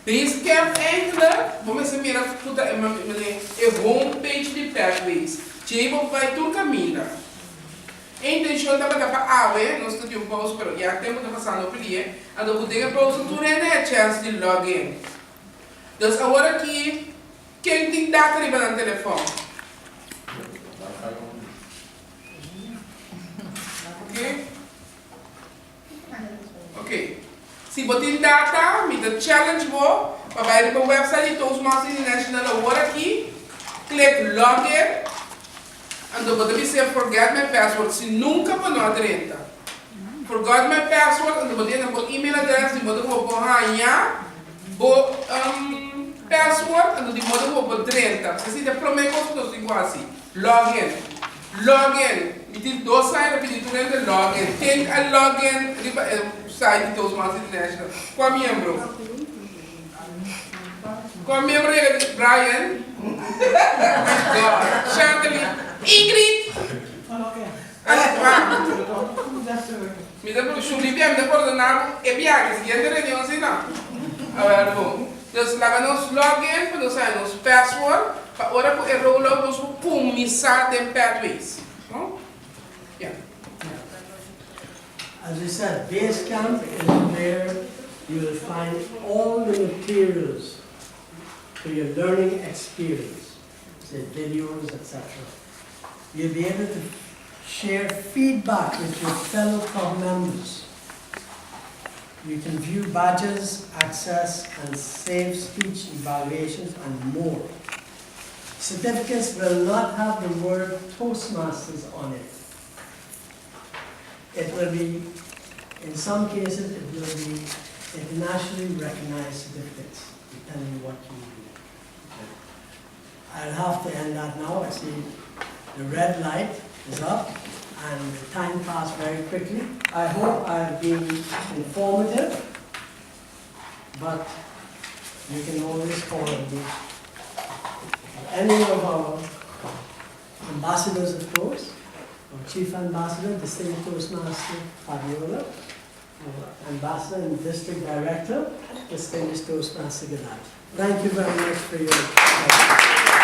Basecamp eigenlijk, bo mester mira ku ta e home page di Pathways. Djei bo bai tur kaminda. E intencion tabata pa awe nos ta tin un pausa pero ya tempo ta pasando p'e anto cu den e pausa tur hende a chance di log in. Dus awor aki ken tin data riba nan telefon? Ok. Ok. Si bo tin data mi ta challenge bo pa bai riba website di Toastmasters International awor aki, click log in. Anto bo ta bis'é forget my password si nunca bo no a drenta. Forgot my password anto bo ta yena bo email address di modo ku bo por haña bo password anto di modo ku bo por drenta. Esei ta e promé kos ku nos tin ku hasi, log in. Log in. Mi tin dos aña ta pidi tur hende log in. Ken a log in riba e site di Toastmasters International? Kua miembro? Kua miembro yega di Brian? God. Shantalie. Ingrid! Mi ta Shuli bia mi ta pordona bo e biaha siguiente reunion si no. Awel bon. Dus laga nos log in pa nos haña nos password pa ora ku e roll out nos por kuminsá den Pathways. No? Ya. As we said, Basecamp is where you will find all the materials for your learning experience, say videos, etc. You'll be able to share feedback with your fellow club members. You can view badges, access and save speech evaluations and more. Certificates will not have the word Toastmasters on it. It will be, in some cases, it will be internationally recognized certificates, depending what you do. I'll have to end that now. I see the red light is up and the time passed very quickly. I hope I've been informative, but you can always call on me. Any of our ambassadors, of course, our chief ambassador, distinguished Toastmaster Fabiola, our ambassador and district director, distinguished Toastmaster Gadad. Thank you very much for your attention.